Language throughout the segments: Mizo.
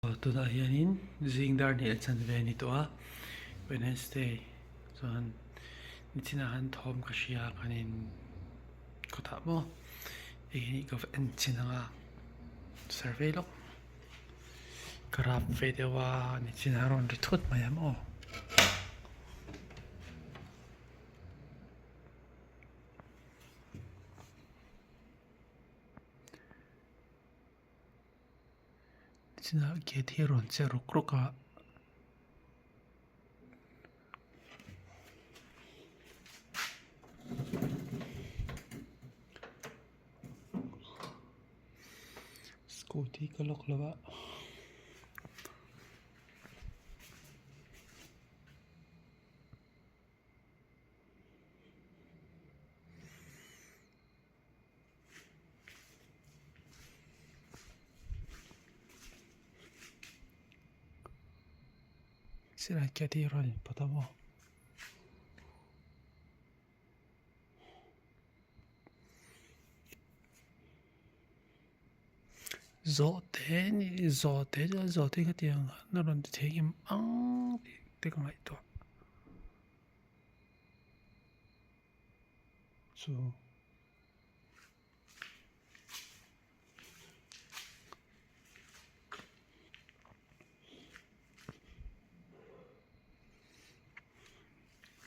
Tunah hianin zing dar hnih a chan ve a ni tawh a Wednesday chuan nichinah khan thawm ka hria a khanin khawtah maw hei hi ka va en chin ang a survey lawk ka rap ve deuh a nichinah a rawn ri thut mai ang aw. Chinah gate hi a rawn che rawk rawk a. Scooty ka lock lo a. Silai cat hi a rawn inpawt a maw. Zawhte ni zawhte chuan zawhte khatiang a rawn ti thei em ang tih te ka ngaihtuah. Chu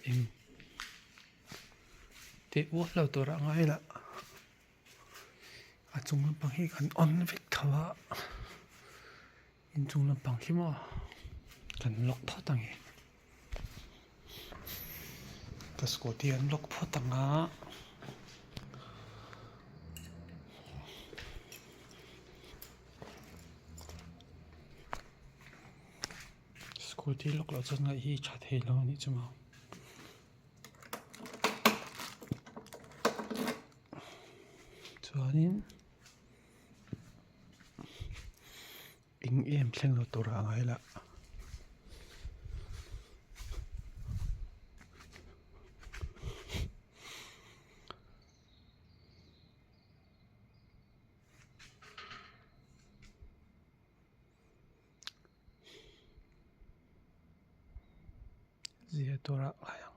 eng teh ual lo tur a ngai lah a chung lampang hi kan on vek tho a inchung lampang hi maw kan lock phawt ang e. Ka scooty an lock phawt ang a. Scooty lock loh chuan ngaih hi tha thei lo a nih chu maw. Chuanin Eng em thleng lo tur ah ngai lah. Zia tur ah ngai ang.